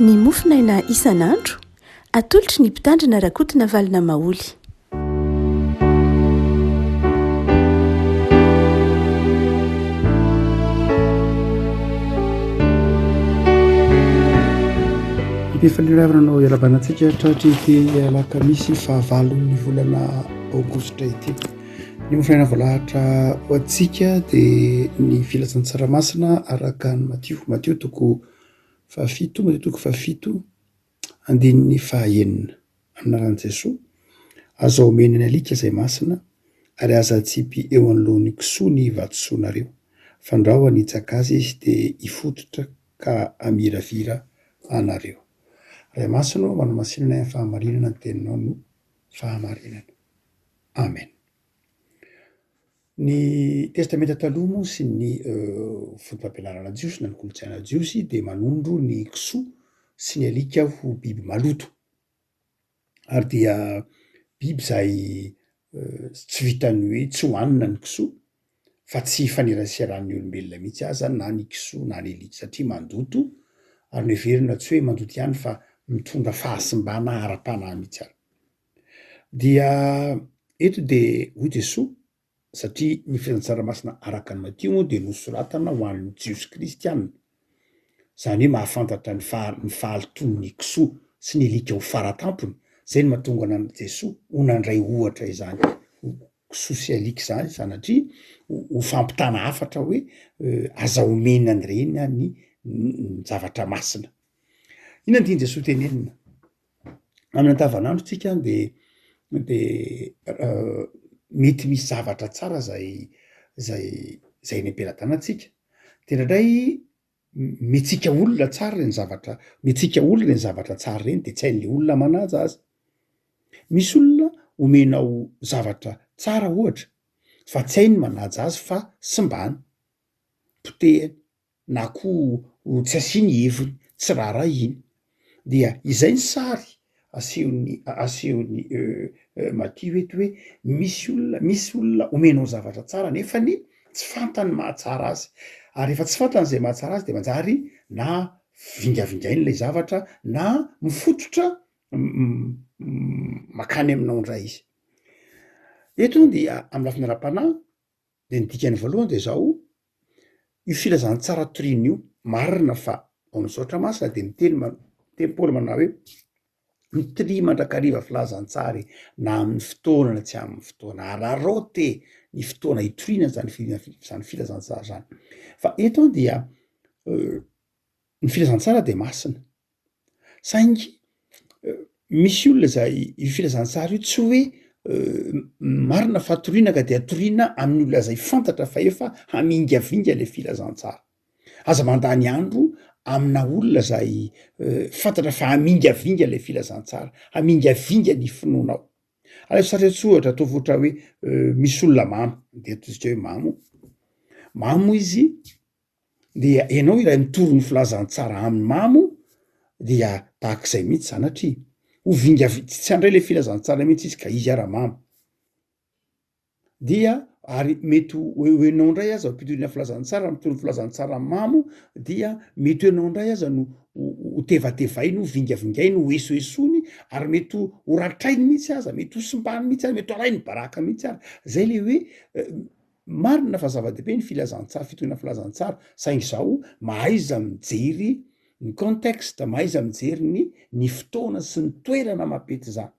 Ny mofonaina isan'andro, atolotry ny Mpitandrina Rakotonavalona Maholy. Mpifaliana havana no iarahabana antsika tratry ity alakamisy fahavalon'ny volana aogositra ity. Ny mofonaina voalahatra ho antsika dia ny filazantsara masina araka an'i Matio, Matio toko fahafito, Matio toko fahafito andininy fahaenina. Amin'ny anaran'i Jesoa, aza omena ny alika izay masina, ary aza atsipy eo anoloan'ny kisoa ny vatosoanareo, fandrao hanitsaka azy izy dia hifototra ka hamiravira anareo. Ray Masina ô, manamasina anay amin'ny fahamarinana, ny Teninao no fahamarinana. Amen. Ny Testamenta Taloha moa sy ny fotopampianarana jiosy na ny kolontsaina jiosy dia manondro ny kisoa sy ny alika ho biby maloto. Ary dia biby izay tsy vitan'ny hoe tsy hohanina ny kisoa fa tsy ifaneraseran'ny olombelona mihitsy aza na ny kisoa na ny alika satria mandoto ary noheverina tsy hoe mandoto ihany fa mitondra fahasimbana ara-panahy mihitsy ary. Dia eto dia hoy Jesoa, satria ny filazantsara masina araka an'i Matio moa dia nosoratana ho an'ny Jiosy kristiana, izany hoe mahafantatra ny faha- ny fahalotoan'ny kisoa sy ny alika ho faratampony, izay no mahatonga an'i Jesoa ho nandray ohatra izany kisoa sy alika izany sanatria ho ho fampitana hafatra hoe aza omena an'ireny ny ny zavatra masina. Inona no tian'i Jesoa tenenina? Amin'ny andavanandro tsika de de mety misy zavatra tsara zay zay zay eny am-pelatanantsika, de indraindray omentsika olona tsara reny zavatra omentsika olona reny zavatra tsara reny de tsy hain'le olona manaja azy, misy olona omenao zavatra tsara ohatra fa tsy hainy manaja azy fa simbany, potehiny. na koa ho tsy asiany heviny, tsy raharahiany. Dia izay ny sary asehon'ny asehon'i Matio eto hoe misy olona misy olona omenao zavatra tsara nefany tsy fantany mahatsara azy, ary rehefa tsy fantany izay mahatsara azy de manjary na vingavingainy ilay zavatra na mifototra makany aminao indray izy. Eto dia amin'ny lafiny ara-panahy De ny dikany voalohany de zao, io filazantsara toriana io, marina fa ao amin'ny soratra masina de miteny ma- miteny Paoly manao hoe mitoria mandrakariva filazantsara e, na amin'ny fotoana na tsy amin'ny fotoana, araraoty e ny fotoana hitoriana zany fi- zany filazantsara zany, fa eto an dia ny filazantsara de masina, Saingy misy olona izay io filazantsara io tsy hoe marina fa toriana ka dia toriana amin'ny olona izay fantatra fa efa hamingavinga le filazantsara. Aza mandany andro amina olona zay fantatra fa hamingavinga le filazantsara, hamingavinga ny finoanao. Alaivo sary an-tsoratra, ataovy ohatra hoe misy olona mamo, de ataontsika hoe mamo, mamo izy dia ianao ilay mitory ny filazantsara aminy mamo dia tahak'izay mihitsy sanatria, ho vingavi- tsy handray le filazantsara mihitsy izy ka izy ara mamo, dia ary mety ho ho enao ndray aza mpitorina filazantsara mitory ny filazantsara amy mamo dia mety ho enao ndray aza no ho tevatevainy ho vingavingainy ho esoesoiny ary mety ho ho ratrainy mihitsy aza, mety ho simbany mihitsy aza, mety ho alainy baraka mihitsy ary, zay le hoe Marina fa zava-dehibe ny filazantsara, fitoriana filazantsara, saingy izao mahaiza mijery ny contexte, mahaiza mijery ny ny fotoana sy ny toerana mampety izany.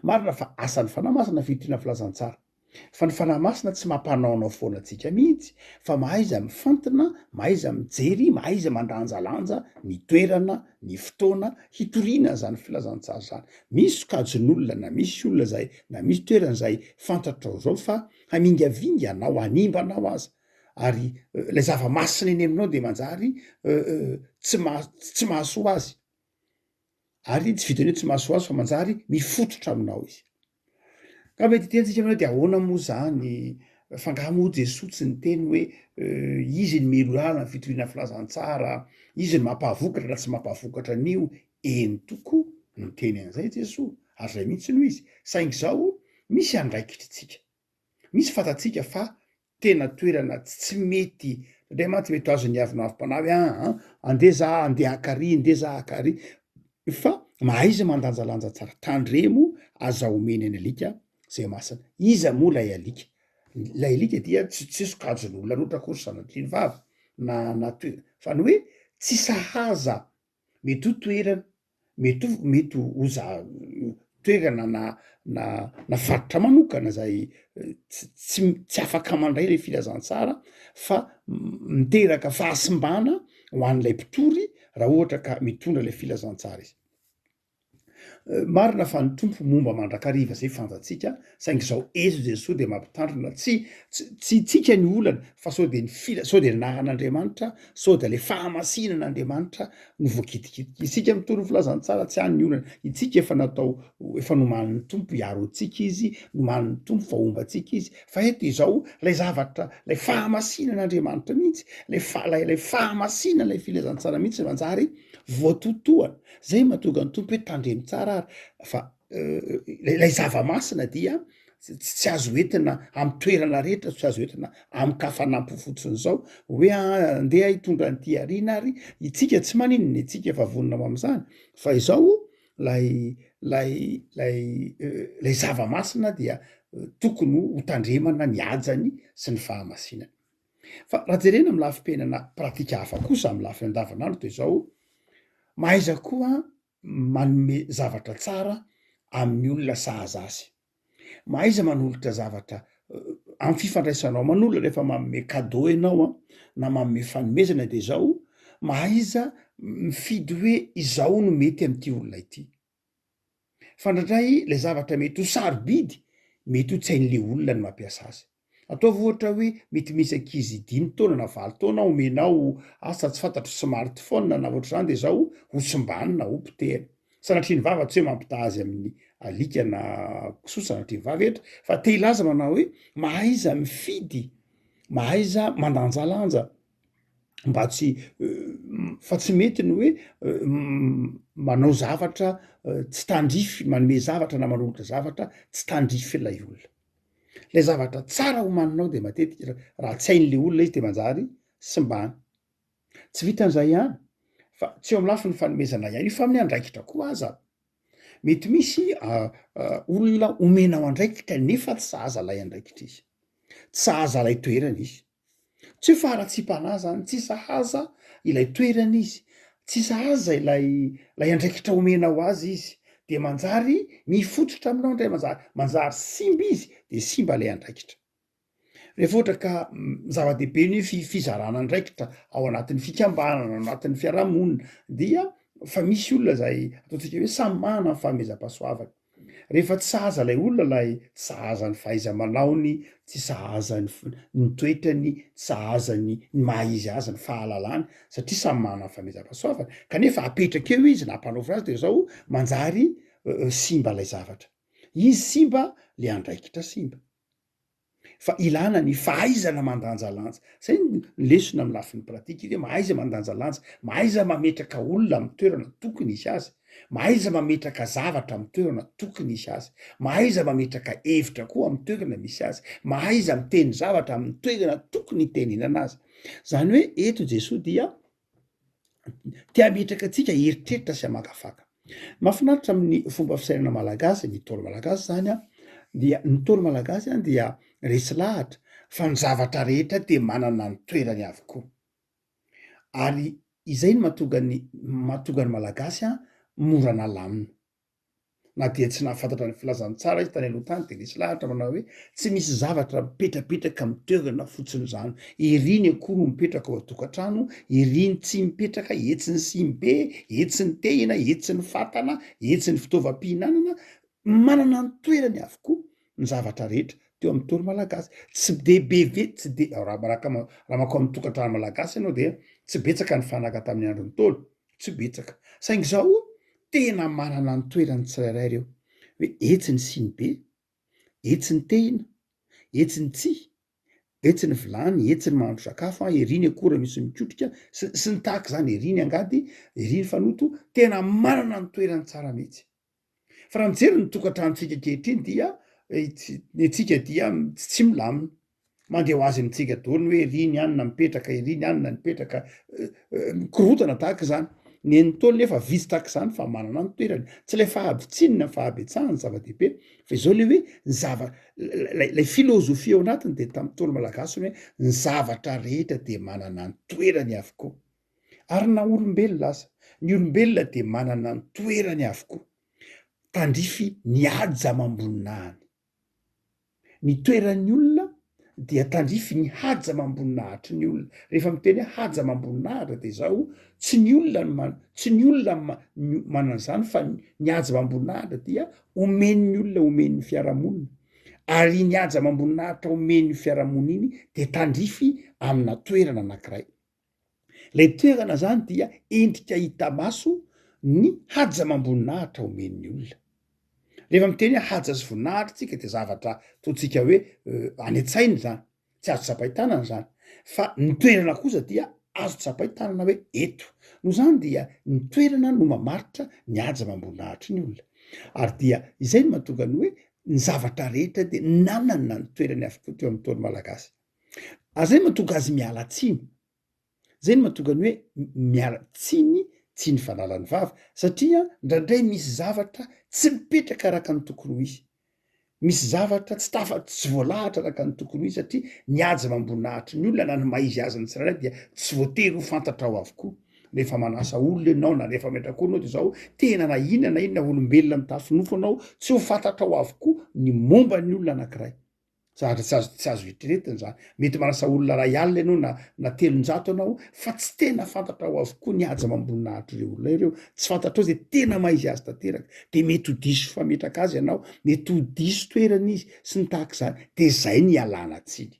Marina fa asan'ny Fanahy Masina ny fitoriana filazantsara, fa ny Fanahy Masina tsy mampanaonao foana antsika mihitsy, fa mahaiza mifantina, mahaiza mijery, mahaiza mandanjalanja ny toerana, ny fotoana hitoriana an'izany filazantsara izany. Misy sokajin'olona na misy olona izay na misy toerana izay fantatrao izao fa hamingavinga anao, hanimba anao aza, ary ilay zava-masina eny aminao de manjary tsy maha- tsy mahasoa azy, ary tsy vitan'ny hoe tsy mahasoa azy fa manjary mifototra aminao izy. Ka mety hiteny tsika hoe de ahoana moa zany, fa nga moa Jesoa tsy niteny hoe izy no mialoha ny fitoriana filazantsara, izy no mampahavokatra na tsy mampahavokatra an'io, eny tokoa niteny an'izay Jesoa ary zay mihitsy no izy, saingy zao misy andraikitry tsika, misy fantatsika fa tena toerana tsy mety. Indraindray mantsy mety ho azon'ny avonavom-panahy hoe aa andeha za andeha haka ary, andeha za haka ary, fa mahaiza mandanjalanja tsara, tandremo aza omena ny alika zay masina. Iza moa ilay alika? Ilay alika dia tsy tsy sokajin'olona loatra akory sanatria ny vava na na toe- fa ny hoe tsy sahaza mety ho toerana, mety ho mety ho za- toerana na na na faritra manokana zay tsy tsy tsy afaka mandray le filazantsara fa miteraka fahasimbana ho an'ilay mpitory raha ohatra ka mitondra lay filazantsara izy. Marina fa ny Tompo momba mandrakariva zay fantatsika saingy zao eto Jesoa de mampitandrina tsy tsy tsika ny olana fa sao de ny fila sao de ny anaran'Andriamanitra sao de le fahamasinan'Andriamanitra no voakitikitika. Isika mitory ny filazantsara tsy any ny olana, itsika efa natao efa nomanin'ny Tompo hiaro antsika izy, nomanin'ny Tompo fa homba antsika izy, fa eto izao lay zavatra lay fahamasinan'Andriamanitra mihitsy, lay fa- lay lay fahamasinana lay filazantsara mihitsy manjary voatotohana. Zay mahatonga ny Tompo hoe tandremo tsara ary fa ilay zava-masina dia tsy azo entina amy toerana rehetra, tsy azo entina amin-kafanampo fotsiny zao hoe andeha hitondra an'ity arina ary itsika tsy maninona, itsika efa vonona ho am'zany fa izao lay lay lay lay zava-masina dia tokony ho tandremana ny hajany sy ny fahamasinany. Fa raha jerena amy lafim-piainana pratika hafa kosa amy lafiny andavanandro de zao, mahaiza koa manome zavatra tsara amin'ny olona sahaza azy, mahaiza manolotra zavatra amy fifandraisanao aman'olona rehefa manome cadeau ianao an, na manome fanomezana de zao, mahaiza mifidy hoe izao no mety am'ty olona ity. Fa indraindray le zavatra mety ho sarobidy, mety ho tsy hain'le olona ny mampiasa azy. Ataovy ohatra hoe mety misy ankizy dimy taona na valo taona omenao asa tsy fantatro smartphone na ohatr'izany de zao ho simbany na ho potehiny. Sanatria ny vava tsy hoe mampitaha azy amin'ny alika na kisoa sanatria ny vava eto fa te hilaza manao hoe mahaiza mifidy, mahaiza mandanjalanja. mba tsy fa tsy mety ny hoe manao zavatra tsy tandrify, manome zavatra na manolotra zavatra tsy tandrify ilay olona. Lay zavatra tsara homaninao de matetika raha tsy hain'le olona izy de manjary simbany. Tsy vitan'izay ihany fa tsy eo amy lafiny fanomezana ihany io fa amin'ny andraikitra koa aza. Mety misy olona omenao andraikitra nefa tsy sahaza lay andraikitra izy, tsy sahaza lay toerana izy. Tsy hoe faharatsiam-panahy zany, tsy sahaza ilay toerana izy, tsy sahaza ilay ilay andraikitra omenao azy izy, de manjary mifototra aminao indray, manjary manjary simba izy de simba ilay andraikitra. Rehefa ohatra ka zava-dehibe ny hoe fizarana andraikitra ao anatin'ny fikambanana, ao anatin'ny fiarahamonina dia fa misy olona zay ataontsika hoe samy manana ny fanomezam-pahasoavany. Rehefa tsy sahaza ilay olona ilay tsy sahaza ny fahaiza-manaony, tsy sahaza ny ny toetrany, tsy sahaza ny ny maha izy azy, ny fahalalany, satria samy manana ny fanomezam-pahasoavany, kanefa apetraka eo izy na ampanaovina azy de zao manjary simba ilay zavatra. Izy simba, le andraikitra simba. Fa ilana ny fahaizana mandanjalanja. Zay ny lesona amin'ny lafiny pratika hoe mahaiza mandanjalanja, mahaiza mametraka olona amin'ny toerana tokony hisy azy, mahaiza mametraka zavatra amin'ny toerana tokony hisy azy, mahaiza mametraka hevitra koa amin'ny toerana misy azy, mahaiza miteny zavatra amin'ny toerana tokony hitenenana azy. Zany hoe eto Jesoa dia Te hametraka antsika hieritreritra sy hamakafaka. Mahafinaritra amin'ny fomba fisainana malagasy, ny Ntaolo malagasy zany an, dia ny Ntaolo malagasy an dia resy lahatra fa ny zavatra rehetra dia manana ny toerany avokoa. Ary izay no mahatonga ny mahatonga ny malagasy an mora nalamina. Na dia tsy nahafantatra ny filazantsara izy tany aloha tany dia resy lahatra manao hoe tsy misy zavatra mipetrapetraka amin'ny toerana fotsiny izany. Ery ny akoho no mipetraka ao an-tokantrano, ery ny tsy mipetraka, etsy ny sinibe, etsy ny tehina, etsy ny fatana, etsy ny fitaovam-pihinanana, manana ny toerany avokoa ny zavatra rehetra teo amin'ny Ntaolo malagasy. Tsy de be ve, tsy de, raha raha mankao amin'ny tokantrano malagasy ianao dia tsy betsaka ny fanaka tamin'ny andron'ny Ntaolo. Tsy betsaka. Saingy izao, tena manana ny toerany tsirairay ireo. Hoe etsy ny sinibe, etsy ny tehina, etsy ny tsihy, etsy ny vilany, etsy ny mahandro sakafo an, ery ny akora misy mikotrika, sy sy ny tahaka izany, ery ny angady, ery ny fanoto, tena manana ny toerany tsara mihitsy. Fa raha mijery ny tokantranontsika ankehitriny dia ny antsika dia tsy milamina. Mandeha ho azy amintsika daholo ny hoe ery ny anona mipetraka, ery ny anona nipetraka, mikorotana tahaka izany. Ny an'ny Ntaolo nefa vitsy tahaka izany fa manana ny toerany. Tsy ilay fahavitsiany na fahabetsahany no zava-dehibe fa izao le hoe ny zava- lay lay filôzôfia ao anatiny de tamin'ny Ntaolo malagasy ny hoe ny zavatra rehetra dia manana ny toerany avokoa. Ary na olombelona aza, ny olombelona dia manana ny toerany avokoa, tandrify ny haja amam-boninahiny. Ny toeran'ny olona dia tandrify ny haja amam-boninahitry ny olona. Rehefa miteny hoe haja amam-boninahitra dia izao, tsy ny olona no man- tsy ny olona no ma- no manana izany fa ny haja amam-boninahitra dia omen'ny olona, omen'ny fiarahamonina. Ary iny haja amam-boninahitra omen'ny fiarahamonina iny dia tandrify amina toerana anankiray. Ilay toerana izany dia endrika hita maso ny haja amam-boninahitra omen'ny olona. Rehefa miteny hoe haja sy voninahitra tsika de zavatra ataontsika hoe any an-tsaina zany, tsy azo tsapain-tanana zany, fa ny toerana kosa dia azo tsapain-tanana hoe eto. Noho izany dia ny toerana no mamaritra ny haja amam-boninahitry ny olona. Ary dia izay no mahatonga ny hoe ny zavatra rehetra dia nanana ny toerany avokoa teo amin'ny Ntaolo malagasy. Ary zay no mahatonga azy miala tsiny. Zay no mahatonga ny hoe miala tsiny tsy ny fanala ny vava satria ndraindray misy zavatra tsy mipetraka araka ny tokony ho izy. Misy zavatra tsy tafa tsy voalahatra araka ny tokony ho izy satria ny haja amam-boninahitry ny olona na ny maha izy azy ny tsirairay dia tsy voatery ho fantatrao avokoa. Rehefa manasa olona ianao na rehefa mametraka olona dia zao tena na inona na inona olombelona mitafy nofo anao tsy ho fantatrao avokoa ny momba ny olona anankiray. Zavatra tsy azo tsy azo eritreretina zany. Mety manasa olona ray alina ianao na na 300 ianao fa tsy tena fantatrao avokoa ny haja amam-boninahitr'ireo olona ireo. Tsy fantatrao zay tena maha izy azy tanteraka. De mety ho diso fametraka azy ianao, mety ho diso toerana izy sy ny tahaka izany. De zay ny ialana tsiny.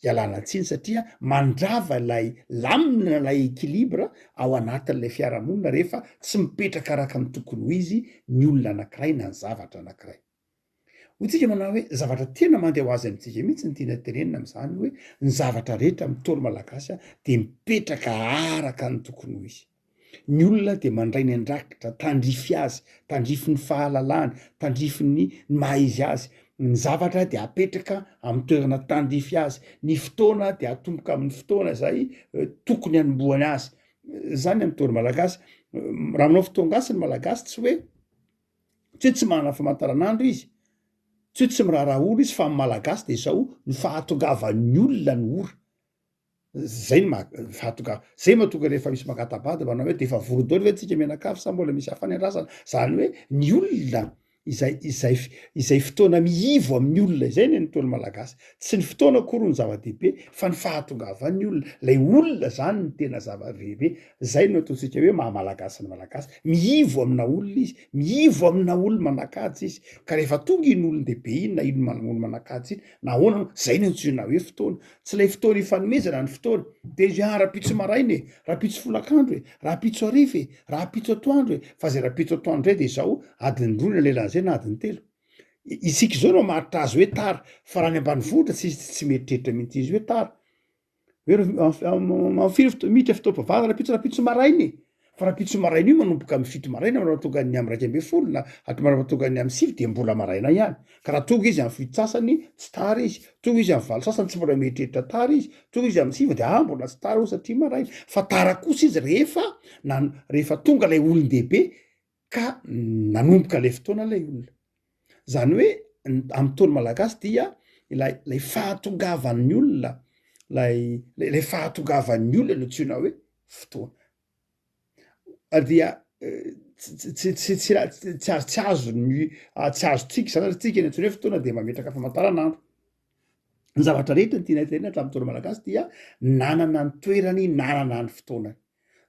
Ialana tsiny satria mandrava ilay lamina ilay équilibre ao anatin'ilay fiarahamonina rehefa tsy mipetraka araka ny tokony ho izy ny olona anankiray na ny zavatra anankiray. Hoy tsika manao hoe zavatra tena mandeha ho azy amintsika mihitsy ny tiana tenenina amin'izany hoe ny zavatra rehetra amin'ny Ntaolo malagasy dia mipetraka araka ny tokony ho izy. Ny olona dia mandray ny andrakitra tandrify azy, tandrify ny fahalalany, tandrify ny ny maha izy azy. Ny zavatra dia apetraka amin'ny toerana tandrify azy, ny fotoana dia atomboka amin'ny fotoana izay tokony hanombohany azy. Zany amin'ny Ntaolo malagasy. Raha manao fotoan-gasy ny malagasy tsy hoe Tsy hoe tsy manana famantaranandro izy, tsy hoe tsy miraharaha ora izy fa amin'ny Malagasy dia izao ny fahatongavan'ny olona ny ora. Zay ny maha fahatonga- zay mahatonga rehefa misy mangatabady manao hoe de efa vory daholo ve tsika mianakavy sa mbola misy hafa any an-drazana? Zany hoe ny olona izay izay izay fotoana mihivo amin'ny olona izay ny an'ny Ntaolo Malagasy. Tsy ny fotoana akory no zava-dehibe fa ny fahatongavan'ny olona, lay olona zany no tena zava-dehibe, zay no ataontsika hoe maha malagasy ny malagasy, mihivo amina olona izy, mihivo amina olo manakaja izy, ka rehefa tonga iny olon-dehibe iny na iny olo manakaja iny na ahoana no, zay no antsoina hoe fotoana, tsy lay fotoana ifanomezana ny fotoana, de izy hoe ah rahampitso maraina e, rahampitso folakandro e, rahampitso hariva e, rahampitso atoandro e, fa zay rahampitso atoandro ndray de izao adiny roa ny lelan'izay na adiny telo. Isika izao no mamaritra azy hoe tara, fa raha any ambanivohitra tsisy tsy mieritreritra mihitsy izy hoe tara. Hoe amin'ny firy foto- miditra fotoam-pivavahana rahampitso rahampitso maraina e! Fa rahampitso maraina io manomboka amin'ny 7 maraina manao tonga ny amin'ny 11 na manao tonga ny amin'ny 9 de mbola maraina ihany. Ka raha tonga izy amin'ny fito sasany tsy tara izy, tonga izy amin'ny valo sasany tsy mbola mieritreritra tara izy, tonga izy amin'ny sivy de ah mbola tsy tara aho satria maraina. Fa tara kosa izy rehefa nan- rehefa tonga ilay olon-dehibe ka nanomboka ilay fotoana ilay olona. Zany hoe amin'ny Ntaolo malagasy dia ilay ilay fahatongavan'ny olona, lay lay fahatongavan'ny olona no antsoina hoe fotoana. Ary dia tsy tsy tsy tsy tsy azo tsy azon'ny tsy azontsika zany ary tsika ny antsoina hoe fotoana de mametraka famantaranandro. Ny zavatra rehetra ny tiana tenenina hatramin'ny Ntaolo malagasy dia nanana ny toerany, nanana ny fotoanany.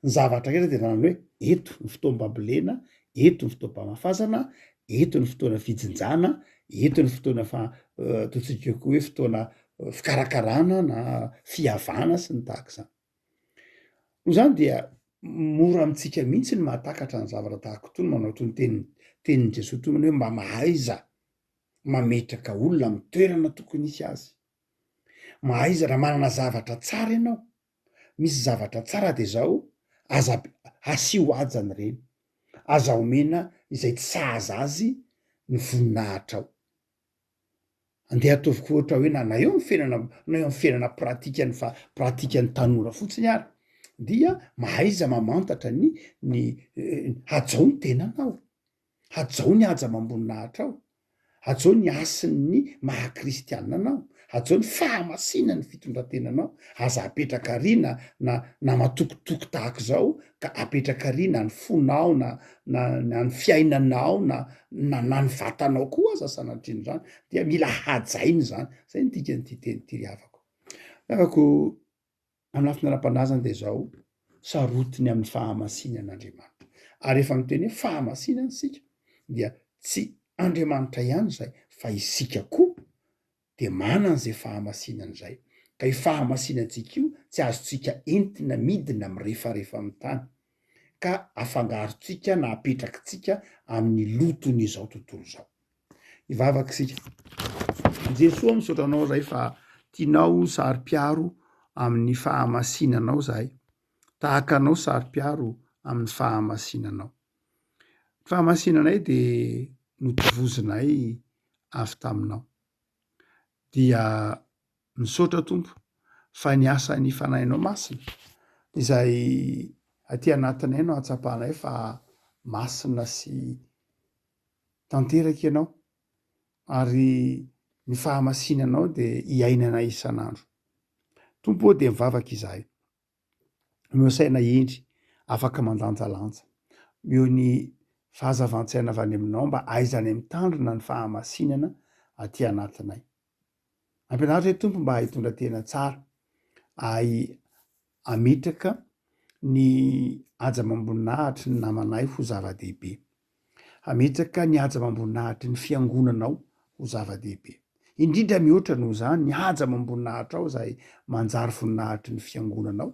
Ny zavatra rehetra dia nanana hoe eto ny fotoam-pambolena, eto ny fotoam-pamafazana, eto ny fotoana fijinjana, eto ny fotoana fa- ataontsika koa hoe fotoana fikarakarana na fihavana sy ny tahaka izany. Noho izany dia mora amintsika mihitsy ny mahatakatra ny zavatra tahaka itony manao itony teny tenin'i Jesoa itony hoe mba mahaiza mametraka olona amin'ny toerana tokony hisy azy. Mahaiza raha manana zavatra tsara ianao misy zavatra tsara de zao, aza asio hajany ireny, aza omena izay tsy sahaza azy ny voninahitrao. Andeha ataovy koa ohatra hoe na na eo amin'ny fiainana na eo amin'ny fiainana pratikan'ny fa- pratikan'ny tanora fotsiny ary dia mahaiza mamantatra ny ny hajao ny tenanao. Hajao ny haja amam-boninahitrao, hajao ny hasin'ny maha kristiana anao, hajao ny fahamasinan'ny fitondran-tenanao, aza apetraka ary na na na matokitoky tahaka izao ka apetraka ary na ny fonao na na na ny fiainanao na na na ny vatanao koa aza sanatrian'izany dia mila hajaina izany, zay no dikan'ity teny ity ry havako. Ry havako. Amin'ny lafiny ara-panahy zany dia izao, sarotiny amin'ny fahamasinana Andriamanitra. Ary rehefa miteny hoe fahamasinana isika dia tsy Andriamanitra ihany izay fa isika koa dia manana izay fahamasinana izay. Ka io fahamasinantsika io tsy azontsika entina midina mirefarefa amin'ny tany ka afangarontsika na apetrakitsika amin'ny loton'izao tontolo izao. Hivavaka isika. Jesoa misaotra anao zahay fa tianao saro-piaro amin'ny fahamasinanao zahay. Tahaka anao saro-piaro amin'ny fahamasinanao. Ny fahamasinanay dia notovozinay avy taminao. Dia misaotra Tompo fa ny asan'ny Fanahinao Masina izay aty anatinay no ahatsapanay fa masina sy Tanteraka ianao, ary ny fahamasinanao dia iainanay isan'andro. Tompo ô, dia mivavaka izahay. Omeo saina hendry, afaka mandanjalanja. Omeo ny fahazavan-tsaina avy any aminao mba ahaizanay mitandrina ny fahamasinana aty anatinay. Ampianaro izahay Tompo mba hitondra tena tsara, ahay hametraka ny haja amam-boninahitry ny namanay ho zava-dehibe. Hametraka ny haja amam-boninahitry ny fiangonanao ho zava-dehibe. Indrindra mihoatra noho izany, ny haja amam-boninahitrao izay manjary voninahitry ny fiangonanao,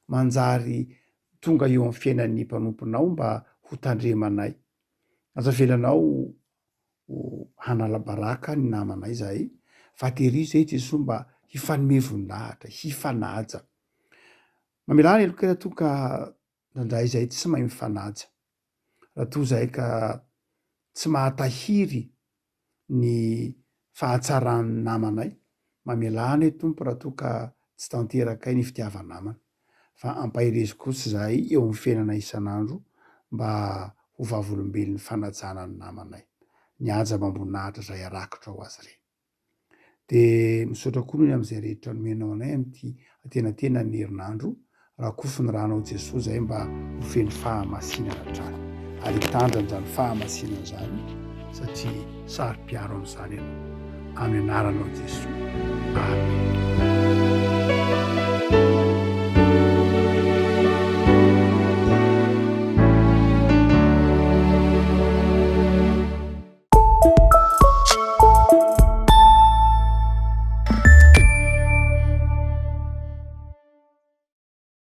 manjary tonga eo amin'ny fiainan'ny mpanomponao mba ho tandremanay. Aza avelanao ho hanala baraka ny namanay izahay fa tery izay Jesoa mba hifanome voninahitra, hifanaja. Mamelà ny heloka raha toa ka indraindray izahay tsy mahay mifanaja, raha toa izahay ka tsy mahatahiry ny fahatsaran'ny namanay, mamelà anay Tompo raha toa ka tsy tanterakay ny fitiava-namana, fa ampaherezo kosa izahay eo amin'ny fiainana isan'andro mba ho vavolombelon'ny fanajana ny namanay, ny haja amam-boninahitra izay arakitra ho azy ireny. Dia misaotra koa noho ny amin'izay rehetra nomenao anay amin'ity antenatenan'ny herinandro. Rakofy ny ranao Jesoa izay mba ho feno fahamasinana hatrany. Ary hitandrina izany fahamasinana izany satria saro-piaro amin'izany ianao. Amin'ny anaranao Jesoa. Amen.